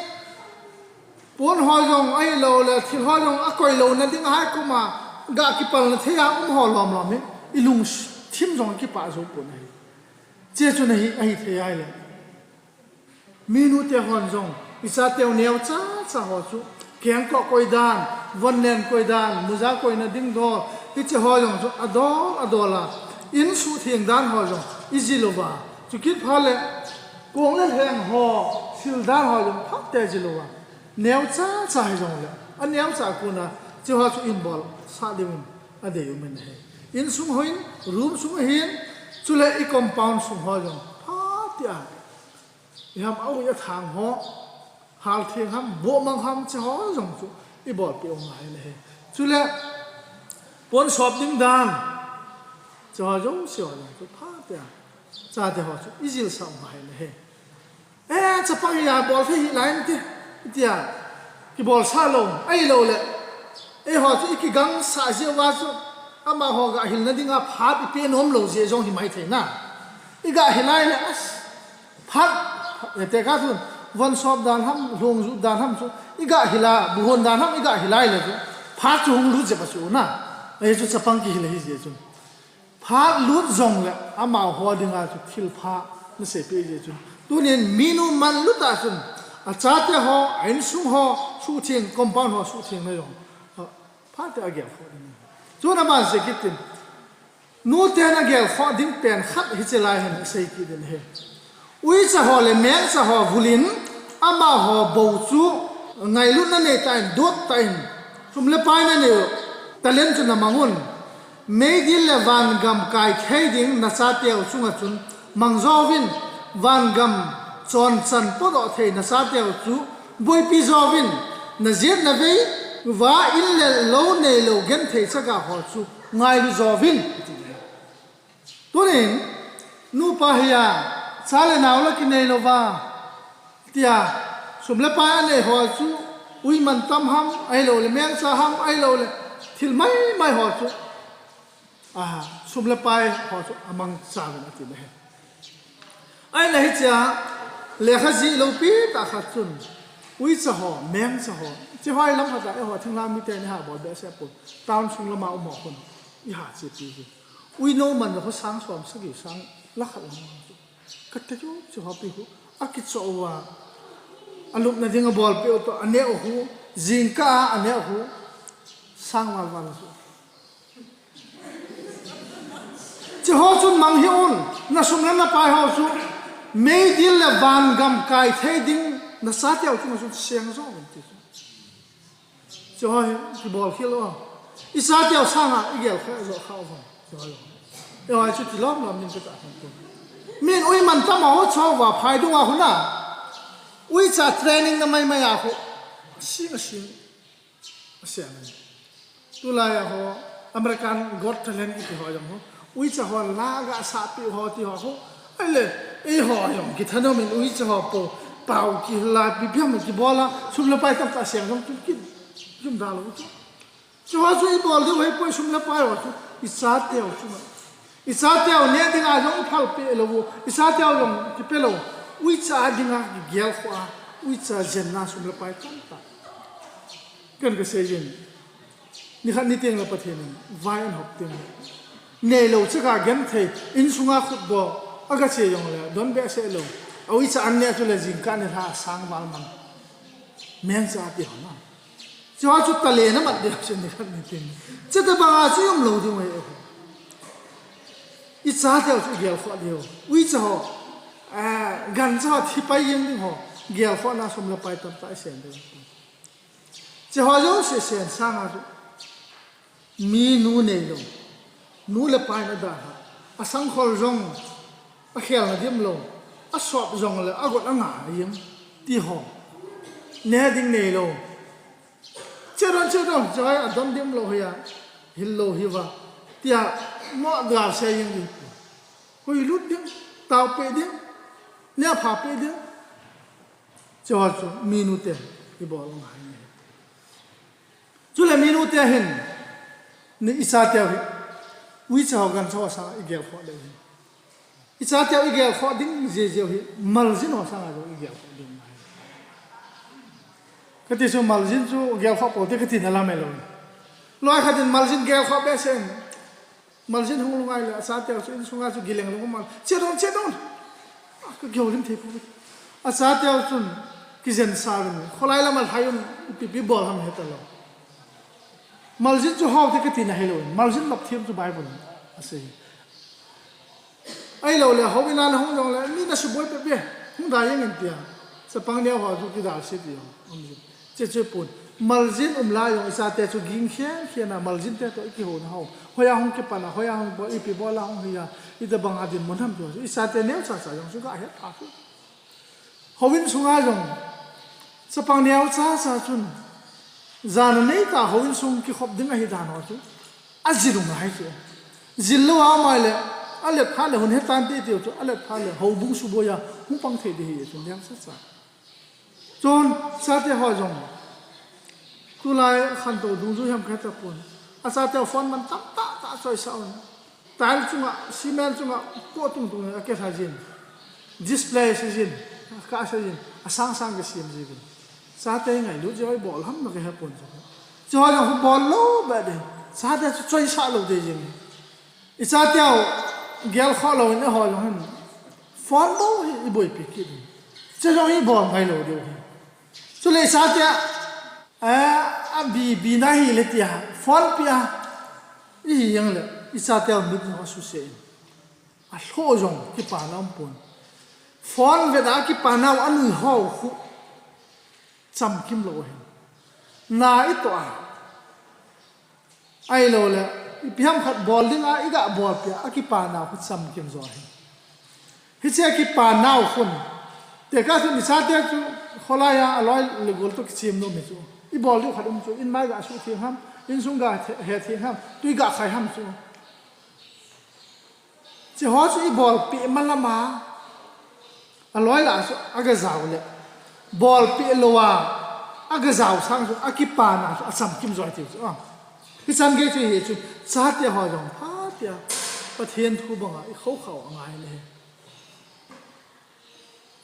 pon ho jong ahilou le, thil ho jong akoi louna ding ahai koma, ga kipalna thei a um ho lom lom hi, ilungthim jong kipah jou pon ahi. Che chun ahi, ahithei ahile. Minu te hon jong, ichateu neocha cha ho chu, kengkoh koi dan, vonlen koi dan, muja koina ding dol, hiche ho jong chu adol, adol a. Insuhtheng dan ho jong, ijil uva. Chukit phat le, kong le lheng ho, sil dan ho jong, phatea jil uva. Neocha cha hijongle, aneocha kona, hiche ho chu inbolsah diuvin, adei umin ahi. Insung hoin, room sung ahin, chule i compound sung ho jong, phatea. Iham a ui athang ho, haltheng ham, bohmang ham, hiche ho jong chu, ibolpeh u ngai ahi. Chule, pon sop ding dan, hiche ho jouse ho jong chu, phatea. Chate ho chu, ijilsah u ngai ahi. Eh, chapang hi abol thei hih lai inte, tia, kibolsah lou, ahilou le. Eiho chu ikigangsah jeh uva chu, amaho ga hilna dinga phat ipeh nom lou jeh jong hi maithei na. Iga hil lai le, as, phat, tekah chun, von sop dan ham, lhong jut dan ham chu, iga hil a, bu hon dan ham, iga hil lai le chu, phat chu hung lut jep a chu na. Ahi chu chapang kihil ahi jeh chun. Phat lut jongle, amaho dinga chu thilpha naseipeh jeh chun. Tunin minu manlu tah chun, achate ho, a insung ho, suhtheng, compound ho, suhthengna jong, phatea agelkhoh ding. Chun aban sei kit in, nuten agelkhoh ding pen khat hiche lai hin asei kit in ahi. Uicha ho le mengcha ho vulin, amaho bou chu ngailutna neitah in, dottah in, sum le pai nanei u, talent chu namang un. Meidil le vangam kai thei ding nachateu chunga chun mang jouvin, vangam chonchan podoh thei nachateu chu boipi jouvin, najet navei uva in le lou neilou genthei chaga ho chu ngailu jouvin, ati. Tunin, nupa hi a, cha le nao la kinei louva, tia, sum le pai anei ho chu, ui mantam ham, ahilou le mengcha ham, ahilou le, thil maimai ho chu, a, sum le pai ho chu amangcha uvin ati ahi. Ahile hichea, lekha jih loupi tah khat chun, uicha ho, mengcha ho, hiche hoi lam khat a, eiho thinglhang miten iha bol behseh pon, town sung lama um ho khun, iha chepi uvin. Uinou man jong khu sang som sagi, sang lakh khat lang chu. Kati chu, chu hopi khu. Akichoh uva. Alupna ding abolpeh u toh, aneh u khu. Jingkah a, aneh u khu. Sang val val chu. Hiche ho chun mang hih un, nasum le napai ho chu. Meidil le vangam kai thei ding, nachateu chunga chun seng jouvin ti chu. Hiche ho hi, kibol khel u. Ichateu sanga igel kha, jo kha vang. Eiho chu tilom lom nin kata. Min ui man tama ho chova phai dunga huna. Uicha training na mai mai a ho. Sing a sing. Asia na. Tulai a ho American Got Talent kiti ho jong ho. Uicha ho la ga sa pi ho ti ho ho. Ai le, eiho jong kithanom in uicha ho po. Pau ki la pi piam ki bola. Sum le pai tam ta siang jong tu ki. Jum da lo tu. Chu ho chu ibol diu hei poi sum le pai ho chu. Ichateu chu. Ichateu ne dinga jong phal pe lo. Ichateu jong kipe lo. Uicha dinga kigel kho a. Uicha jenna sum le pai tam ta. Ken ka sei jin. Nikhat ni teng le Pathen in vai an hop teng. Nei lo chu ka gen thei, insunga khut bo, aga che jong le, don be se lo. Awi cha an ne chu le jingkah ni lha sang val mang. Meng cha ti ho na. Chu ho chu ta le na mat de chu nikhat ni teng. Che ta banga chu um lo ding wei. Ichateu chu gel kho diu. Uicha ho. Ah, gancha ho thi pai jeng ding ho. Gel kho na sum le pai tam ta sen ding. Che ho jouse sen sanga chu. Mi nu nei lo. Nu le pa in ada ha. Asangkhol jong. Akhel na dim lo. Asop jong le. Agot anga dim. Ti ho. Ne ding nei lo. Che don, che don. Che ho a don dim lo hi a. Hil lo hi va. Tia mo ga se yin ding. Hui lut ding. Tau pe ding. Ne pha pe ding. Chu ho chu minu te ibol ngai. Chule minu te hin ni ichateu hi. Uicha ho gancha ho sanga igel kho le hin. Ichateu igel kho ding jeh jeh hi maljin ho sanga jong igel kho ding ngai. Kati chu maljin chu gel kho po te kati na la mai lo. Loi khat in maljin gel kho be sen. Maljin hung lungai le, achateu chu insunga chu gileng lung mal. Che don, che don. Ah, ka gel lim thei pu. Achateu chun, kijen sa lim. Kholai lama lhai un, ipi pi bol ham heta lo. Maljin chu hau te kati na hei lo. Maljin lop thiam chu Bible. Asei. Ai lo le, ho ina na hung jong le, mi na suboi pe pe. Hung da yang in tia. Chapang neo ho chu kidal se ti ho. Che che pun. Maljin um lai jong ichate chu ging khen khen a, maljin te toh ikihouna ho. Hoiya hung kipan a, hoiya hung bol, ipi bol a hung hi a, ita bang a dinmun ham ti ho chu. Ichate neo cha cha jong chu ga het a chu. Houin sunga jong. Chapang neo cha cha chun. Jan a nei ta houin sung kikhop ding ahi dan ho chu. Ajil u ngai chu. Jil lou a mai le, alet phat le hun he tan ti ti chu, alet phat le houbung suboi a, hung pang thei di hi chu, liang cha cha. Chun, chate ho jong. Tulai khantou dungjui ham khe ta pon. Achate phone man tam ta ta choi sa un. Tile chunga, cement chunga, po tung tung a ke tha jin. Display se jin, ka se jin, asang sang ke siam ji bin. Chate ngailut jeh a ibol ham na ke he pon chu. Chu ho jong bol lou ba de. Chate chu choi sa lou de jin. Ichateu gel kho lou in eiho jong hin. Phone bou hi iboipi kit in. Chu jong ibol ngai lou diu hi. Chule ichate, eh, abi, bi na hi le tia. Phone pi a. Ihi jeng le. Ichateu mit jong asuse in. Alhoh jong kipana um pon. Phone vet a kipana u anui ho khu. Chamkim lou hin. Na itoh a. Ahilou le, ipi ham khat bol ding a, iga bolpi a, akipana khu chamkim jo hi. Hiche akipana u khun. Tekah chun ichate chu, kholai a, aloi le gol toh kichim nom hi chu. Ibol diu khat um chu, in mai ga suh theng ham, insung ga the-, he theng ham, tui ga khai ham chu. Hiche ho chu ibolpi malam a, aloi lah a chu aga jao le. Bolpi lou a, aga jao sang chu, akipana chu, achamkim jo tiu chu. Ah. Hichan gei chu hi chu, chate ho jong, phatea, Pathen thu banga, ikhou khou angai le.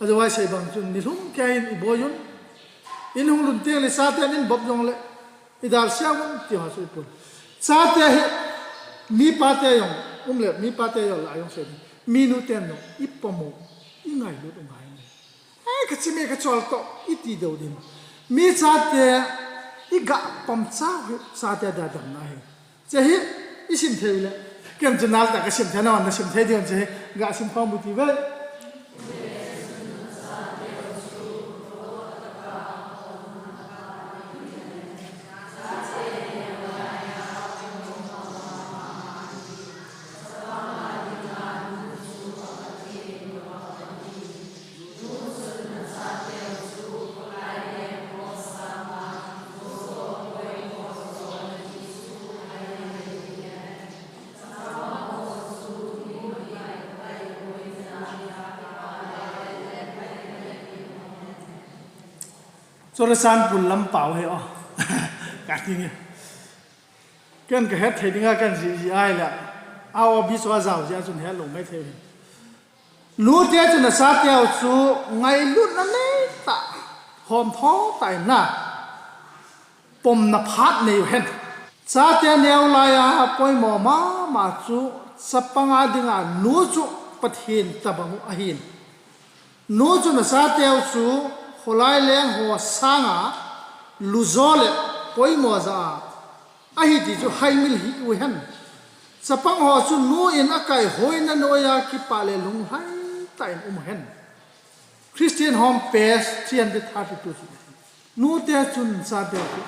Otherwise, sei bang chun, nilhum kei in iboi un. In hung lhun teng le, chate in bop jong le, idal sia un, ti ho chu ipun. Chate hi, mi pate jong, um le, mi pate jong la jong sei. Mi nu ten jong, ipom u, ingailut u ngai. Ai, ka chim e ka chol toh, iti deu din. Mi chate, iga pom chau hi, chate da dam na hi. Che hi, isim thei le. Ken chu nal ta ka sim thei na, na sim thei diu che hi. Ga sim khom u ti ve. Churachandpur lam pao hi o. Ka ti nge. Ken ka het thei dinga ken ji ji ai la. A o bi chu a jao ji a chun het lo mai thei. Nute chun a chate u chu ngailutna nei ta, hom tho ta in na, pomna phat nei u hen. Chate neo lai a poimo mama chu chapang a dinga nu chu Pathen tabang u ahin. Nu chun a chate u chu kholai leng ho sanga lujo le poimo ja a ahi ti chu haimil hi u hen. Chapang ho chu nu in a kaihoina noija kipah le lunglhai tah in um hen. Christian Home, page three hundred thirty-two chu. Nute chun chate chu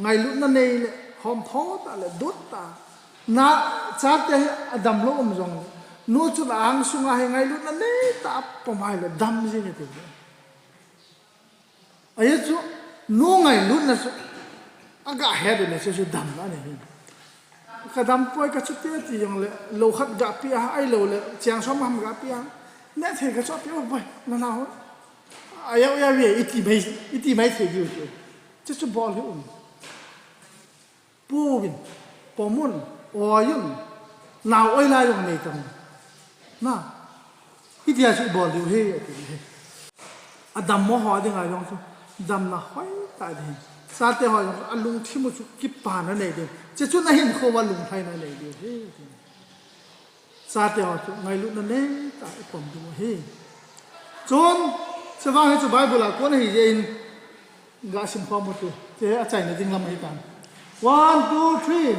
ngailutna nei le hom tho ta le dot ta. Na chate hi a dam lou um jong le, nu chun a ang sunga hi ngailutna nei ta pom hai le dam jing e ti. Ahi chu, nu ngailutna chu, a ga het u le chu, chu damna nei hin. Ka dam poi, ka chuti ti jong le, lo khat ga pi a, ai lo le, cheng som ham ga pi a. Ne thei ka chu pi o boi, na na ho. A yau ya ve, iti mai, iti mai thei diu chu. Chu chu bol hi um. Pu vin, pomun, oi un, nao oi lai jong nei tam. Na, hitia chu i bol diu hi, ati hi. A dammo ho dinga jong chu, damna hoi ta ding. Chate ho jong chu, a lungthim u chu kipana nei ding. Che chun a hinkho a lunglhaina nei diu hi, ati. Chate ho chu ngailutna nei ta i pom ding u ahi. Chun, chevang hi chu Bible a kon ahi jeh in, ga sim khom u chu. Che a chaina ding lam ahi tan. One, two, three.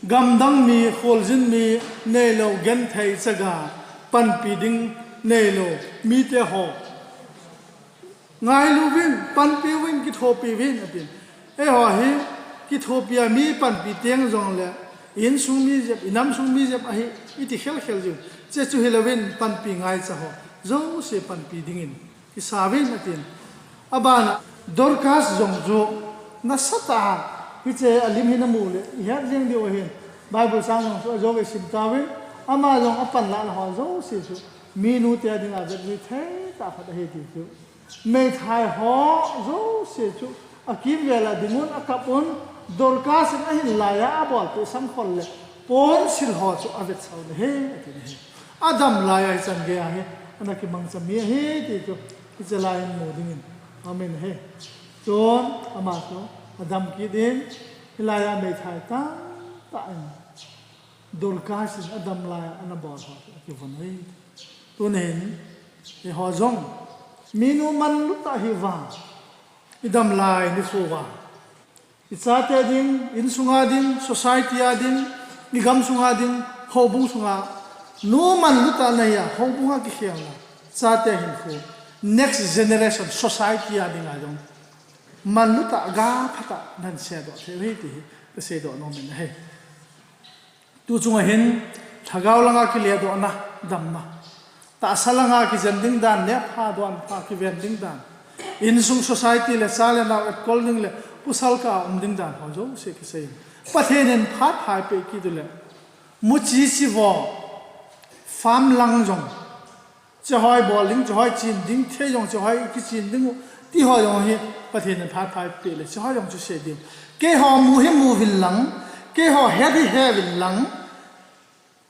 Gamdang mi, kholjin mi, neilou genthei chaga, panpi ding neilou mite ho. Ngailu vin, panpi vin, kithopi vin, atin. Eiho hi, kithopi a mi panpi teng jongle, insung mi jep, inam sung mi jep ahi, iti khel khel jiu. Che chu hilouvin, panpi ngaicha ho. Jouse panpi dingin. Kisa vin atin. Abana, Dorcas jong chu, nasatah a, hiche a lim hi namu le, ihet jeng diu ahin. Bible chang jong chu, ajou vei sim tauvin, ama jong apan lah na ho jouse chu, minu te a dinga vetjui thei tah khat ahi ti chu. Meithai ho jouse chu, akimvel a ding un, akap un, Dorcas in ahin lai a, abolpeh samkhol le, ponsil ho chu avetsah u ahi, ati ahi. Adam lai a hichan gei a hi, ana kimangcha mi ahi ti chu, hiche lai in mu dingin. Amen ahi. Chun, ama chu, adam kit in, hilai a meithai tamtah in, Dorcas in adam lai a ana bol ho chu, akivon ahi. Tunin, eiho jong, minu manlu tah hi vang, idam lai nikho vang. Ichate ding, insunga ding, society a ding, igamsunga ding, houbung sunga, nu manlu tah nahi a, houbung a kikhelna, chate hinkho, next generation, society a dinga jong, manlu tah, ga phatah, nahin sedoh thei u ahi ti hi, kaseidoh nom in ahi. Tu chunga hin, lhagao langa kiledohna, damna. Tahsa langa kijen ding dan, nephah donpha kiven ding dan. Insung society le cha le nao etkol ding le, pasal kah a um ding dan ho jouse kisei in. Pathen in phat pha eipeh kit u le. Muchi chivo, farm lang jong. Chehoi bol ding, chehoi chin ding, thei jong chehoi kichin ding u. Ti ho jong hi, Pathen in phat pha eipeh le, chehoi jong chu sei ding. Keiho mu hi mu vin lang, keiho het hi he vin lang,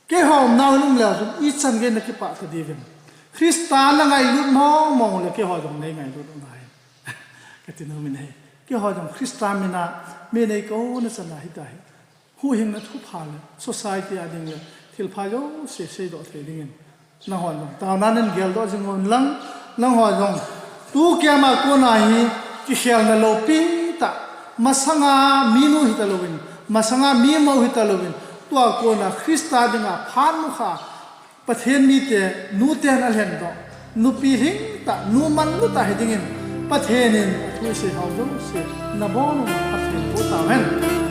keiho umnau in um leu chun, ichan gei nakipah ta diuvem. Christa nangailut mong mong le, keiho jong neingailut u ngai. Kati nom in ahi. Keiho jong Christa mina, mi neikouna chan a hita hi. Huhhingna thupha le, society a ding le, thilpha jouse seidoh thei dingin. Nangho jong, taona in geldoh jing un lang, nangho jong. Tu kema kona hi, kikhelna loupi tah, masanga minu hitalouvin, masanga mimou hitalouvin, tua kona Christa dinga phat mukha, Pathen mite, nuten alhendoh, nupi lhingtah, nu manlutah hidingin, Pathen in athu isei hou jouse, nabonun Pathen boh tauhen.